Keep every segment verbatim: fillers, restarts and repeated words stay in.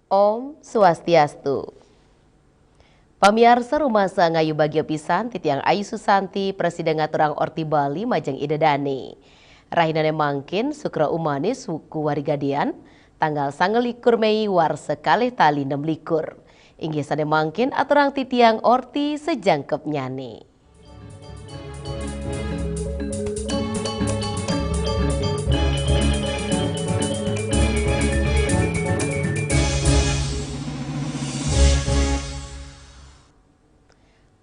Om Swastiastu. Pamiarsa, rumasa ngayu bagia pisan titiang Ayu Susanti prasida ngaturang orti Bali majeng Ida Dane. Rahinane mangkin Sukra Umanis wuku Warigadian, tanggal sanga likur Mei warsa kalih tali nem likur. Inggih sane mangkin aturang titiang orti sajangkepnyane.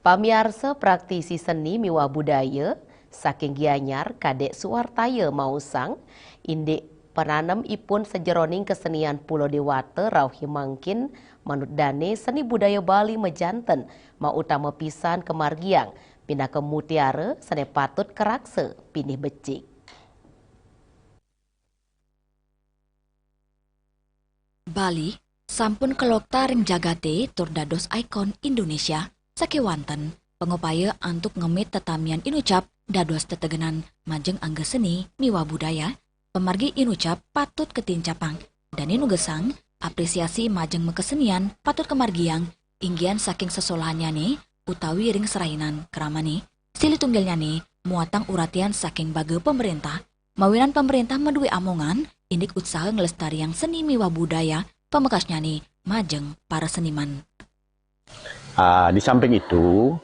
Pamiarsa, praktisi seni miwah budaya saking Gianyar, Kadek Suartaya maosang, indik pananem ipun sajeroning kesenian Pulo Dewata rauh mangkin manut dane seni budaya Bali majanten mautama pisan kamargiang pinaka mutiara sane patut karaksa pinih becik. Bali sampun kalokta ring jagate tur dados ikon Indonesia. Sakewanten pangupaya antuk ngemit tetamian inucap dados tetegenan majeng angga seni miwah budaya, pamargi inucap patut katincapang. Dane nugesang apresiasi majeng makasenian patut kamargiang inggian saking sesolahannyane utawi ring serahinan kramane. Silih tunggilnyane muatang uratian saking baga pamarentah, mawinan pamarentah madue amongan indik utsaha nglestariang seni miwah budaya pamekasnyane majeng para seniman. Ah, di samping itu,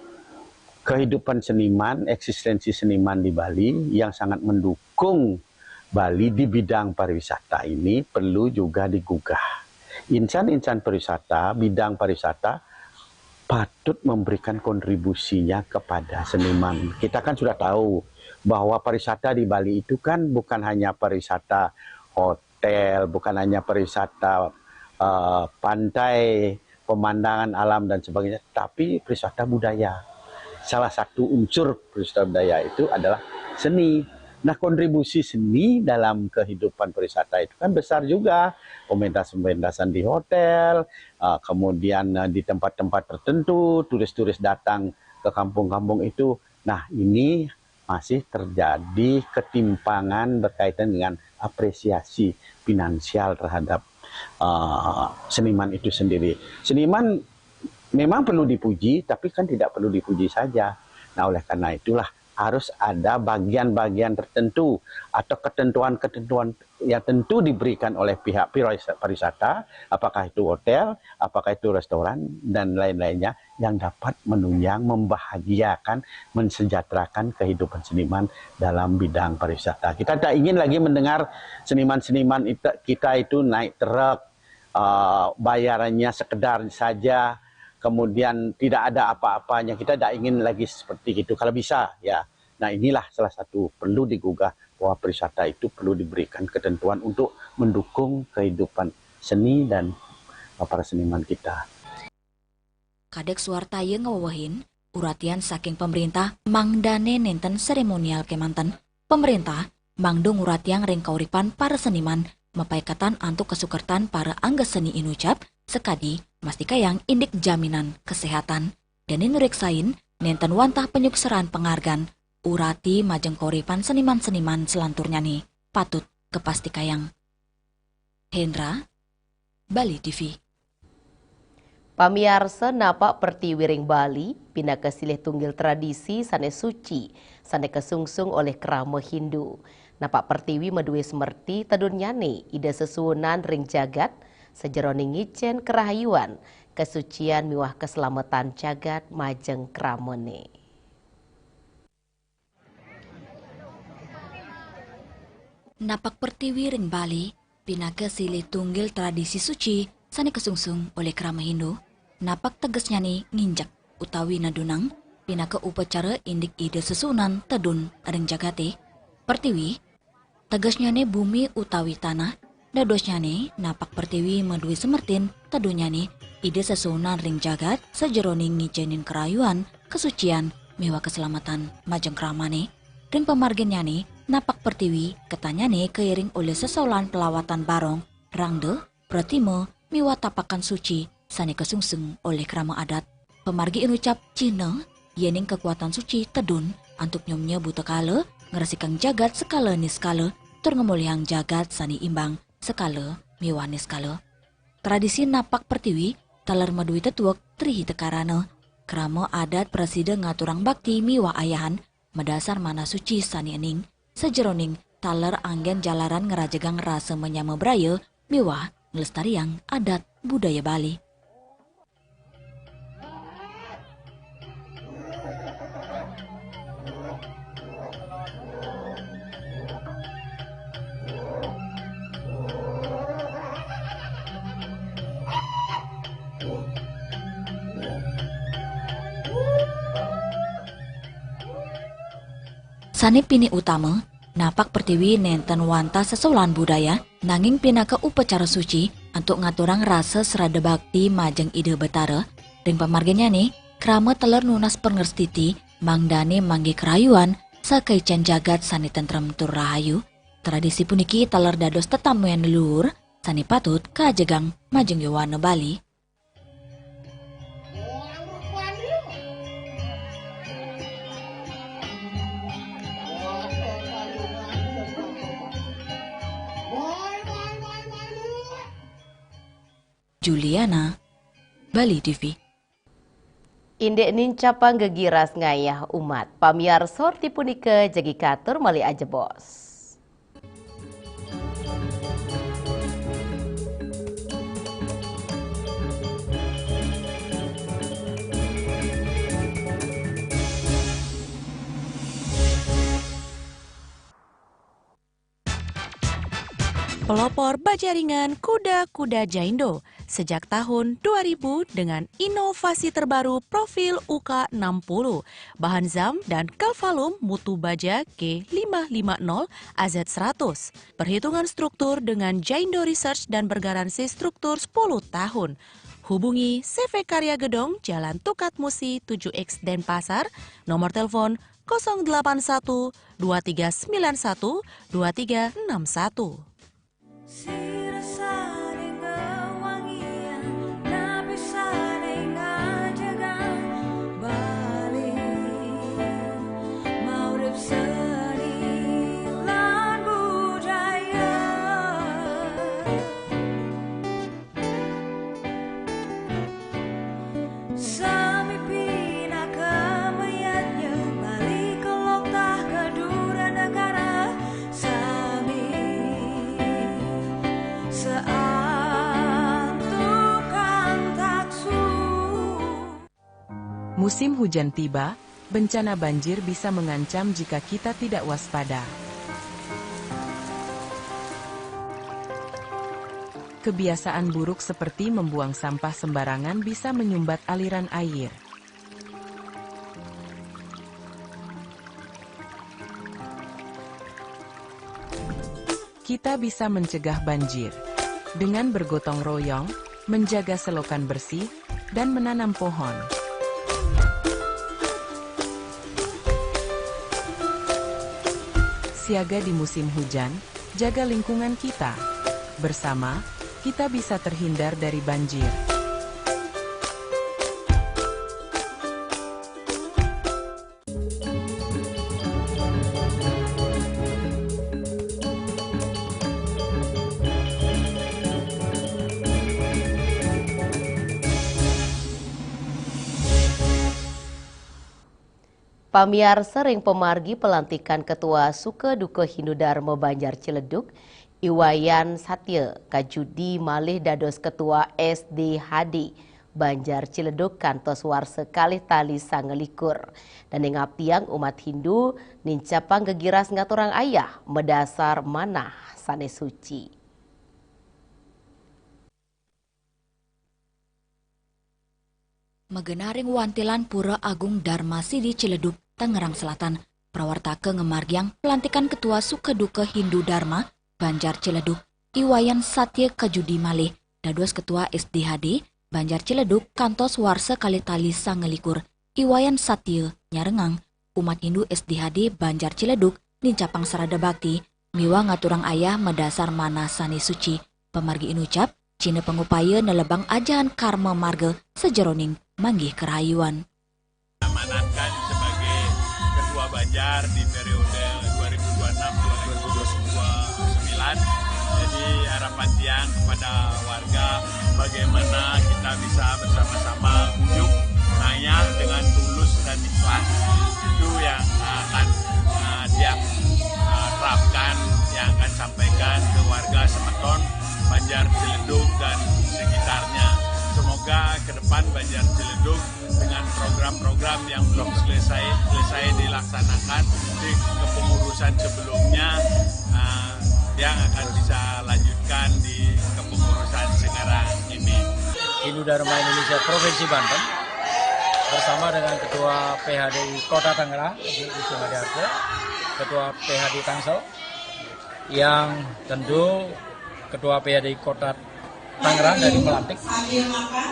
kehidupan seniman, eksistensi seniman di Bali yang sangat mendukung Bali di bidang pariwisata ini perlu juga digugah. Insan-insan pariwisata, bidang pariwisata patut memberikan kontribusinya kepada seniman. Kita kan sudah tahu bahwa pariwisata di Bali itu kan bukan hanya pariwisata hotel, bukan hanya pariwisata, eh, pantai, pemandangan alam dan sebagainya, tapi pariwisata budaya. Salah satu unsur pariwisata budaya itu adalah seni. Nah, kontribusi seni dalam kehidupan pariwisata itu kan besar juga. Pementasan-pementasan di hotel, eh, kemudian, eh, di tempat-tempat tertentu, turis-turis datang ke kampung-kampung itu. Nah, ini masih terjadi ketimpangan berkaitan dengan apresiasi finansial terhadap, eh, seniman itu sendiri. Seniman memang perlu dipuji, tapi kan tidak perlu dipuji saja. Nah, oleh karena itulah harus ada bagian-bagian tertentu atau ketentuan-ketentuan yang tentu diberikan oleh pihak pariwisata, apakah itu hotel, apakah itu restoran, dan lain-lainnya, yang dapat menunjang, membahagiakan, mensejahterakan kehidupan seniman dalam bidang pariwisata. Kita tak ingin lagi mendengar seniman-seniman ita-, kita itu naik truk, eh, bayarannya sekedar saja, kemudian tidak ada apa-apanya. Kita tidak ingin lagi seperti itu. Kalau bisa, ya. Nah, inilah salah satu perlu digugah bahwa pariwisata itu perlu diberikan ketentuan untuk mendukung kehidupan seni dan, eh, para seniman kita. Kadek Suartaya ngawewehin, uratian saking pamarentah mangdane nenten seremonial kemanten. Pamarentah mangda nguratiang ring kauripan para seniman, mapaiketan antuk kasukertan para angga seni inucap, sakadi mastikayang indik jaminan kesehatan. Dane nureksain nenten wantah panyukseran pangargan, urati majeng kauripan seniman-seniman salanturnyane patut kapastikayang. Hendra, Bali T V. Pamiarsa, napak pertiwi ring Bali pinaka silih tunggil tradisi sane suci, sane kasungsung olih krama Hindu. Napak pertiwi madue semerti tedunnyane Ida Sesuunan ring jagat, sajeroning ngicen karahayuan, kasucian miwah kaselametan jagat majeng kramane. Napak pertiwi ring Bali pinaka silih tunggil tradisi suci sane kasungsung olih krama Hindu. Napak tegesnyane nginjek utawi nedunang pinaka upacara indik Ida Sesuunan tedun ring jagate. Pertiwi, tegesnyane bumi utawi tanah, dadosnyane napak pertiwi madue semertin tedunnyane Ida Sesuunan ring jagat sajeroning ngicenin karahayuan, kasucian, miwah kaselametan majeng kramane. Ring pamarginnyane, napak pertiwi katannyane kairing olih sesolahan palawatan barong, rangda, pratima, miwah tapakan suci sane kasungsung olih krama adat. Pamargi inucap cihna yening kakuatan suci tedun antuk nyomnya buta kala, ngresikang jagat sekala niskala, tur ngamolihang jagat sane imbang sekala miwah niskala. Tradisi napak pertiwi taler madui tetuek trihi tekarana. Krama adat prasida ngaturang bakti miwah ayahan madasar manah suci sane ening. Sajeroning taler anggen jalaran ngrajegang rasa manyama braya miwah nglestariang adat budaya Bali. Sane pinih utama, napak pertiwi nenten wantah sesolahan budaya, nanging pinaka upacara suci antuk ngaturang rasa srada bakti majeng Ida Betara. Ring pamarginnyane, krama taler nunas pangrestiti mangdane manggih karayuan sakaicen jagat sane tentrem tur rahayu. Tradisi puniki taler dados tetamuen leluhur sane patut kajegang majeng yowana Bali. Juliana, Bali T V. Indik nincapang gegiras ngayah umat. Pamiarsa, rti punika jagi katur malih ajebos. Pelopor bajaringan kuda-kuda Jaindo sejak tahun dua ribu dengan inovasi terbaru profil U K enam puluh, bahan zam dan Calvalum mutu baja K lima lima nol A Z seratus. Perhitungan struktur dengan Jaindo Research dan bergaransi struktur sepuluh tahun. Hubungi C V Karya Gedong, Jalan Tukat Musi tujuh X, Denpasar, nomor telepon kosong delapan satu dua tiga sembilan satu dua tiga enam satu. Sira sane ngawangiang, napi sane ngajegang Bali, maurip seni lan budaya. Sami pinaka mayadnya, Bali kelok tah ka dura negara, sami seantukan taksu. Musim hujan tiba, bencana banjir bisa mengancam jika kita tidak waspada. Kebiasaan buruk seperti membuang sampah sembarangan bisa menyumbat aliran air. Kita bisa mencegah banjir dengan bergotong royong, menjaga selokan bersih, dan menanam pohon. Siaga di musim hujan, jaga lingkungan kita. Bersama, kita bisa terhindar dari banjir. Pamiarsa, ring pamargi pelantikan Ketua Suka Duka Hindu Dharma Banjar Ciledug, I Wayan Satya kajudi malih dados Ketua S D H D Banjar Ciledug kantos warsa kalih tali sanga likur. Dane ngabdiang umat Hindu, nincapang gegiras ngaturang ayah madasar manah sane suci. Magenah ring wantilan Pura Agung Dharma Sidi Ciledug, Tangerang Selatan, prawartaka ngamargiang pelantikan Ketua Suka Duka Hindu Dharma Banjar Ciledug, I Wayan Satya kajudi malih dados Ketua S D H D Banjar Ciledug kantos warsa kalih tali sanga likur. I Wayan Satya nyarengang umat Hindu S D H D Banjar Ciledug nincapang srada bakti miwah ngaturang ayah madasar manah sane suci. Pamargi inucap, cihna pangupaya nelebang ajahan karma marga sajeroning manggih karahayuan. Amanatkan sebagai Ketua Banjar di periode dua ribu dua puluh enam dua ribu dua puluh sembilan. Jadi, harapan Pantian kepada warga, bagaimana kita bisa bersama-sama unjuk ngayah dengan tulus dan ikhlas. Itu yang akan uh, dia uh, terapkan, yang akan sampaikan ke warga semeton Banjar Ciledug dan sekitarnya. Semoga ke depan Banjar Ciledug dengan program-program yang belum selesai selesai dilaksanakan di kepengurusan sebelumnya, uh, yang akan bisa lanjutkan di kepengurusan sekarang ini. Hindu Dharma Indonesia Provinsi Banten bersama dengan Ketua P H D I Kota Tangerang, Ibu Susi Madiarsa, Ketua P H D I Tangsel, yang tentu Ketua P H D I Kota Tangerang dari Melantik,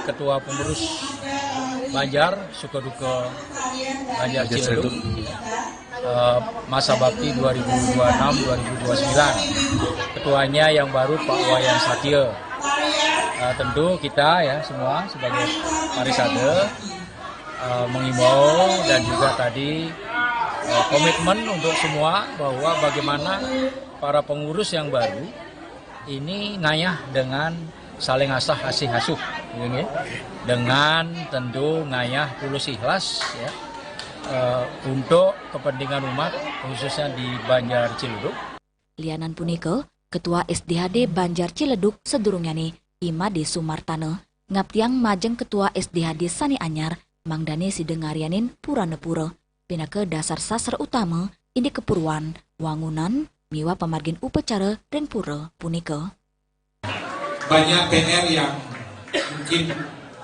Ketua Pengurus Banjar, Sukaduka Banjar Ciledug, eh, masa bakti dua ribu dua puluh enam dua ribu dua puluh sembilan. Ketuanya yang baru, Pak Wayan Satya. Eh, tentu kita, ya, semua sebagai Parisade, eh, mengimbau dan juga tadi, eh, komitmen untuk semua bahwa bagaimana para pengurus yang baru ini ngayah dengan saling asah asih asuh, gitu, ya. Dengan tentu ngayah tulus ikhlas, ya, eh, untuk kepentingan umat, khususnya di Banjar Ciledug. Lianan punika, Ketua S D H D Banjar Ciledug sadurungnyane, I Made Sumartana, ngabdiang majeng Ketua S D H D sane anyar, mangdane sida ngaryanin purana pura, pinaka dasar sastra utama, indik kapurwan, wangunan, miwah pamargin upacara ring pura punika. Banyak P R yang mungkin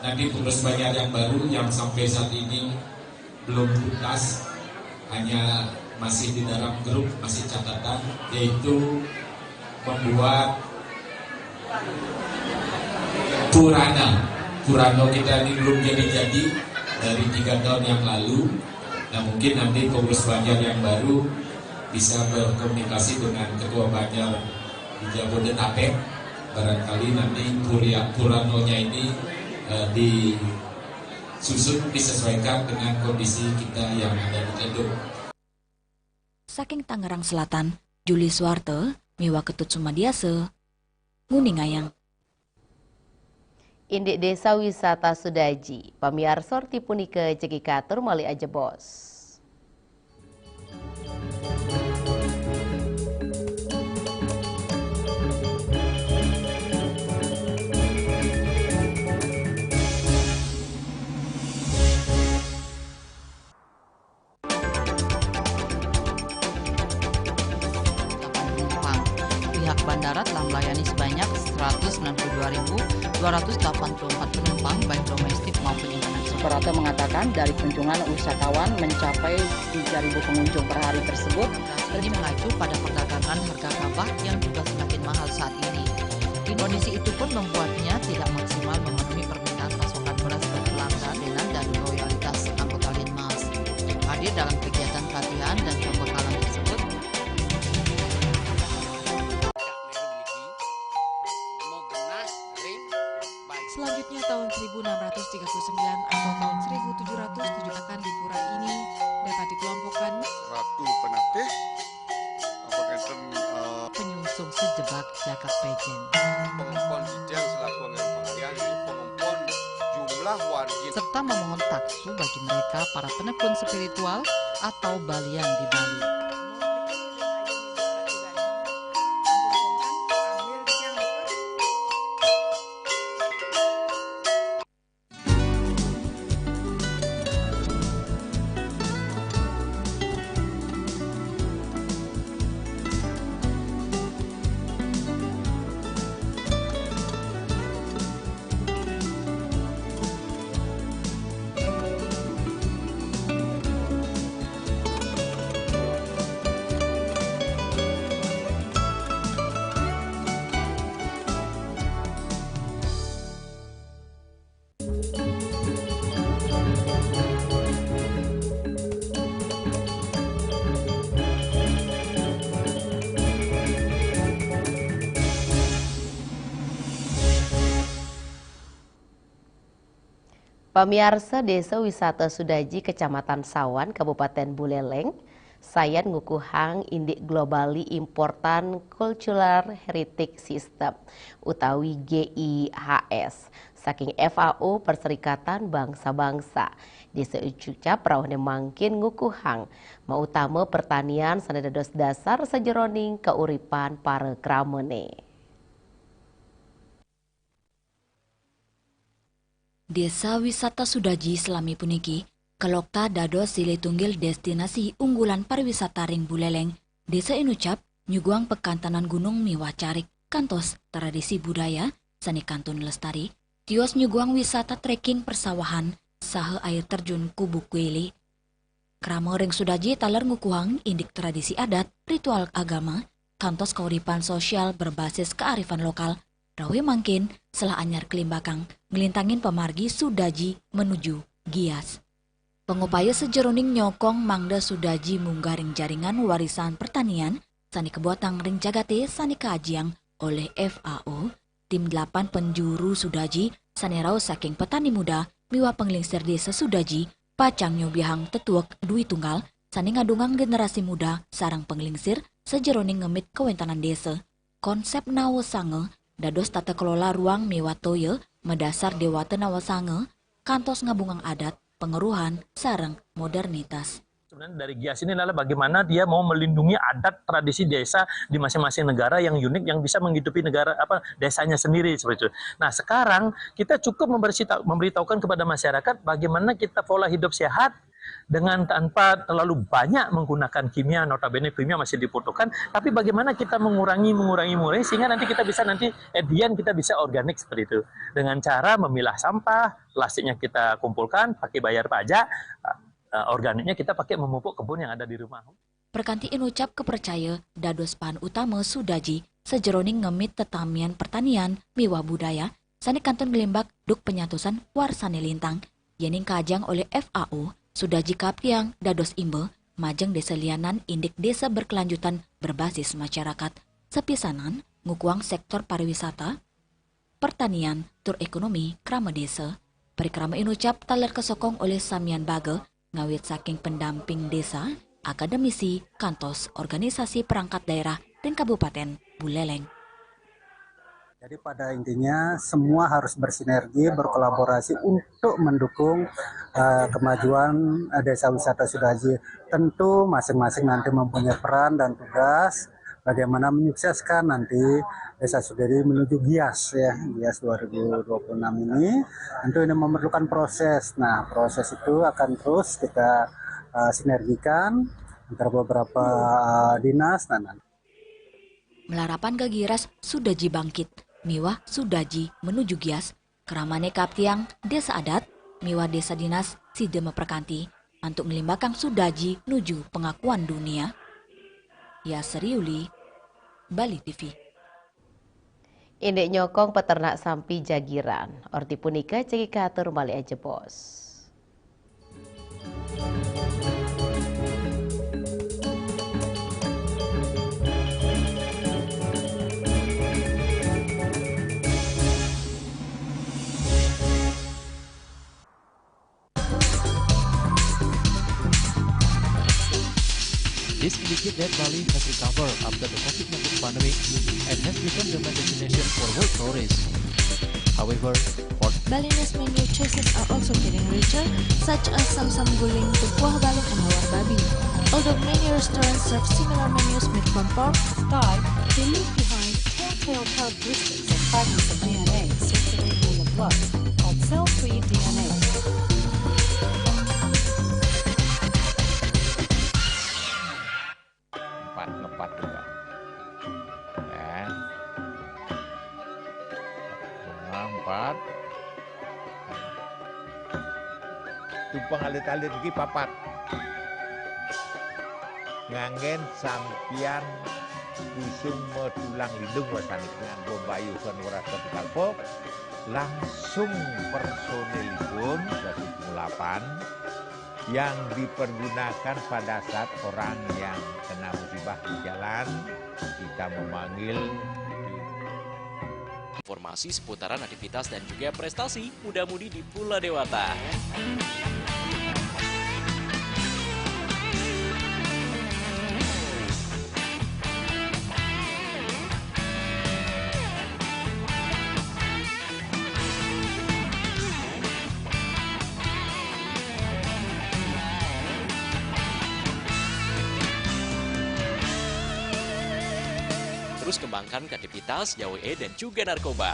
nanti pengurus Banjar yang baru yang sampai saat ini belum tuntas, hanya masih di dalam grup, masih catatan, yaitu membuat purana. Purana kita ini belum jadi-jadi dari tiga tahun yang lalu. Nah, mungkin nanti pengurus Banjar yang baru bisa berkomunikasi dengan ketua Banjar di Jabodetabek. Barangkali nanti puria, puranonya ini, eh, disusun disesuaikan dengan kondisi kita yang ada di Ciledug. Saking Tangerang Selatan, Juli Suwarte miwah Ketut Sumadiasa, nguningayang. Indik Desa Wisata Sudaji, pamiarsa, reti punika jagi katur malih ajebos. Delapan penumpang. Pihak bandara telah melayani sebanyak seratus sembilan puluh dua ribu dua ratus delapan puluh empat penumpang, baik domestik maupun internasional. Suprapto mengatakan, dari kunjungan wisatawan mencapai tiga ribu pengunjung per hari tersebut. Ini mengacu pada perdagangan harga gabah yang juga semakin mahal saat ini. Kondisi itu pun membuatnya tidak maksimal memenuhi permintaan pasokan beras bagi pelanggan dan loyalitas anggota Linmas. Hadir dalam kegiatan pelatihan dan pembekalan tersebut. Selanjutnya, tahun seribu enam ratus tiga puluh sembilan atau tahun seribu tujuh ratus tujuh akan di pura ini dapat dikelompokkan Ratu Penatih, apa ngenten, eh, penyungsung sejebak jagat pejen. Pengempon sidang selaku anggaran pengalihan, pengempon jumlah wargi. Serta memohon taksu bagi mereka para penekun spiritual atau balian di Bali. Pamiarsa, Desa Wisata Sudaji, Kecamatan Sawan, Kabupaten Buleleng, Sayan ngukuhang indik Globally Important Cultural Heritage System utawi G I H S saking F A O, Perserikatan Bangsa-Bangsa. Désa Inucap rauhné mangkin ngukuhang mautama pertanian sané dados dasar sajeroning kauripan para kramané. Désa Wisata Sudaji salami puniki kalokta dados silih tunggil destinasi unggulan pariwisata ring Buléléng. Désa Inucap nyuguhang pakantenan gunung miwah carik, kantos tradisi budaya sané kantun lestari, tios nyuguhang wisata trekking persawahan, saha air terjun Kubu Kweli. Krama ring Sudaji taler ngukuhang indik tradisi adat, ritual agama, kantos kauripan sosial berbasis kearifan lokal. Rauhé mangkin, selah anyar kalimbakang nglintangin pamargi Sudaji menuju Gias. Pangupaya sajeroning nyokong mangda Sudaji munggah ring jaringan warisan pertanian sané kabuatang ring jagaté sané kaajiang olih F A O, tim delapan penjuru Sudaji sané rauh saking petani muda miwah panglingsir Désa Sudaji pacang nyobiahang tetuek dui tunggal sané ngadungang generasi muda sareng panglingsir sajeroning ngemit kawéntenan désa. Konsép Nawasanga dados tata kelola ruang miwah toya madasar Déwata Nawasanga, kantos ngabungang adat, pangeruhan, sareng modernitas. Sebenarnya dari Gias ini adalah bagaimana dia mau melindungi adat tradisi desa di masing-masing negara yang unik, yang bisa menghidupi negara, apa, desanya sendiri seperti itu. Nah, sekarang kita cukup memberita-, memberitahukan kepada masyarakat bagaimana kita pola hidup sehat dengan tanpa terlalu banyak menggunakan kimia, notabene kimia masih dibutuhkan, tapi bagaimana kita mengurangi, mengurangi, mengurangi, sehingga nanti kita bisa, nanti at the end kita bisa organik seperti itu. Dengan cara memilah sampah, plastiknya kita kumpulkan, pakai bayar pajak, eh, organiknya kita pakai memupuk kebun yang ada di rumah. Perkanti Inucap kapercaya dados pahan utama Sudaji sajeroning ngemit tetamian pertanian miwah budaya sané kantun nglimbak duk panyatosan warsané lintang. Yéning kaajiang olih F A O, Sudaji kaaptiang dados imba majeng désa lianan indik désa berkelanjutan berbasis masyarakat. Sapisanan ngukuhang sektor pariwisata, pertanian, tur ékonomi krama désa. Parikrama Inucap taler kasokong olih samian baga, ngawit saking pendamping désa, akademisi, kantos organisasi perangkat daerah ring Kabupaten Buléléng. Jadi pada intinya semua harus bersinergi, berkolaborasi untuk mendukung, eh, kemajuan, eh, Desa Wisata Sudaji. Tentu masing-masing nanti mempunyai peran dan tugas bagaimana menyukseskan nanti Desa Sudaji menuju Gias, ya, Gias dua ribu dua puluh enam ini. Tentu ini memerlukan proses. Nah, proses itu akan terus kita, eh, sinergikan antara beberapa, eh, dinas. Nah, nanti. Malarapan gagiras Sudaji Bangkit miwah Sudaji Menuju Gias, kramané kaaptiang désa adat miwah désa dinas sida maperkanti antuk nglimbakang Sudaji nuju pangakuan dunia. Yasri Yuli, Bali T V. Indik nyokong peternak sampi jagiran. Orti punika jagi katur malih ajebos. This indicates that Bali has recovered after the COVID nineteen pandemic and has become the main destination for world tourists. However, for Balinese menu choices are also getting richer, such as samsam guling, tukuah balung, and hawar babi. Although many restaurants serve similar menus made from pork, Sky, they leave behind telltale characteristics of fragments of D N A circulating in the blood called cell-free D N A. Empat, ngepat juga. Ya. Bunga empat. Tumpeng alit-alit iki papat. Nganggén sampiyan kusung medulang lindung wasani kang bombayu son werasa dikalpa, langsung personilipun dadi pengulapan yang dipergunakan pada saat orang yang kena musibah di jalan, kita memanggil. Informasi seputaran aktivitas dan juga prestasi muda-mudi di Pulau Dewata. Kembangkan kreativitas, jauhi dan juga narkoba.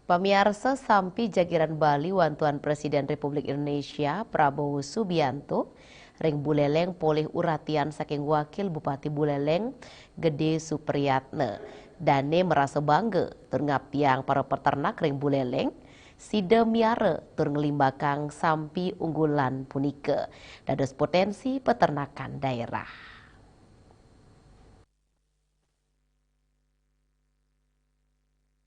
Pamiarsa, sampi jagiran Bali wantuan Presiden Republik Indonesia Prabowo Subianto ring Buleleng polih uratian saking Wakil Bupati Buleleng Gede Supriyatna. Dane marasa bangga tur ngabdiang para peternak ring Buleleng, sida miara tur nglimbakang sampi unggulan punika dados potensi peternakan daerah.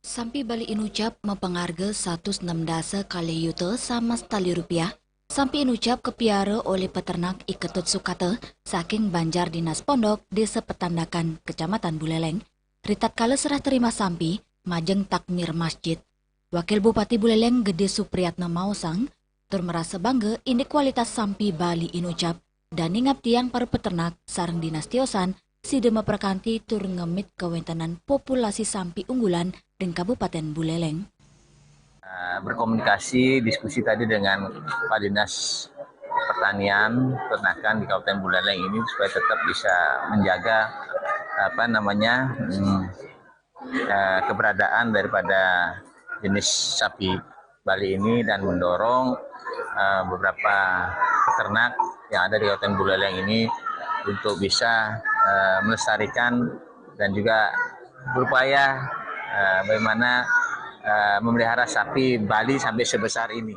Sampi Bali Inucap mapangarga satus nem dasa kalih yuta samastali rupiah. Sampi Inucap kapiara olih peternak I Ketut Sukata saking Banjar Dinas Pondok, Desa Petandakan, Kecamatan Buleleng. Ritatkala serah terima sampi majeng takmir masjid, Wakil Bupati Buleleng Gede Supriyatna maosang, tur marasa bangga indik kualitas sampi Bali Inucap, dane ngabdiang para peternak sareng dinas tiosan sida maprakanti tur ngemit kawentenan populasi sampi unggulan ring Kabupaten Buleleng. Eh, berkomunikasi, diskusi tadi dengan Pak Dinas Pertanian, Peternakan di Kabupaten Buleleng ini supaya tetap bisa menjaga, apa namanya, hmm, eh, keberadaan daripada jenis sapi Bali ini dan mendorong, eh, beberapa peternak yang ada di Kabupaten Buleleng ini untuk bisa, eh, melestarikan dan juga berupaya, eh, bagaimana, eh, memelihara sapi Bali sampai sebesar ini.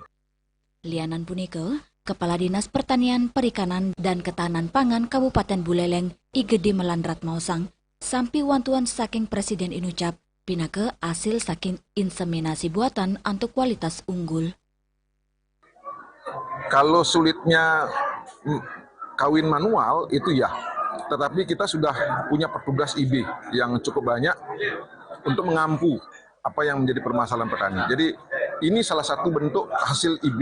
Lianan punika, Kepala Dinas Pertanian, Perikanan, dan Ketahanan Pangan Kabupaten Buleleng, I Gede Melandrat maosang, sampi wantuan saking Presiden Inucap pinaka asil saking inseminasi buatan antuk kualitas unggul. Kalau sulitnya, mm, kawin manual itu ya, tetapi kita sudah punya petugas I B yang cukup banyak untuk mengampu apa yang menjadi permasalahan petani. Jadi ini salah satu bentuk hasil I B.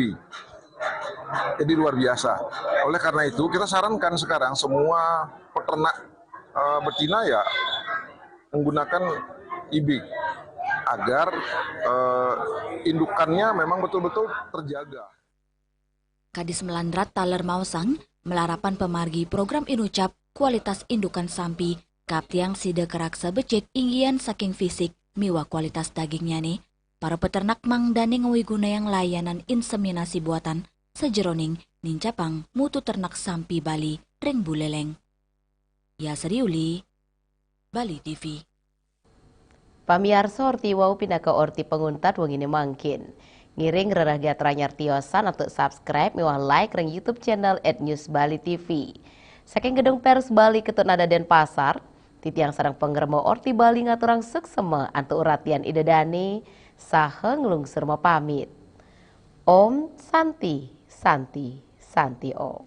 Jadi luar biasa. Oleh karena itu kita sarankan sekarang semua peternak, eh, betina ya menggunakan I B agar, eh, indukannya memang betul-betul terjaga. Kadis Melandrat taler maosang, malarapan pamargi program Inucap, kualitas indukan sampi kaaptiang sida karaksa becik inggian saking fisik miwah kualitas dagingnyane. Para peternak mangdane ngwigunayang layanan inseminasi buatan sajeroning nincapang mutu ternak sampi Bali ring Buleleng. Yasri Uli, Bali T V. Pamiarsa, orti wau pinaka orti panguntat wengine mangkin. Ngiring rereh gatra anyar tiosan antuk subscribe miwah like ring YouTube channel at News Bali T V. Saking Gedung Pers Bali Ketut Nada Denpasar, titiang sareng pangrema Orti Bali ngaturang suksema antuk uratian Ida Dane saha nglungsur mapamit. Om Santi, Santi, Santi Om.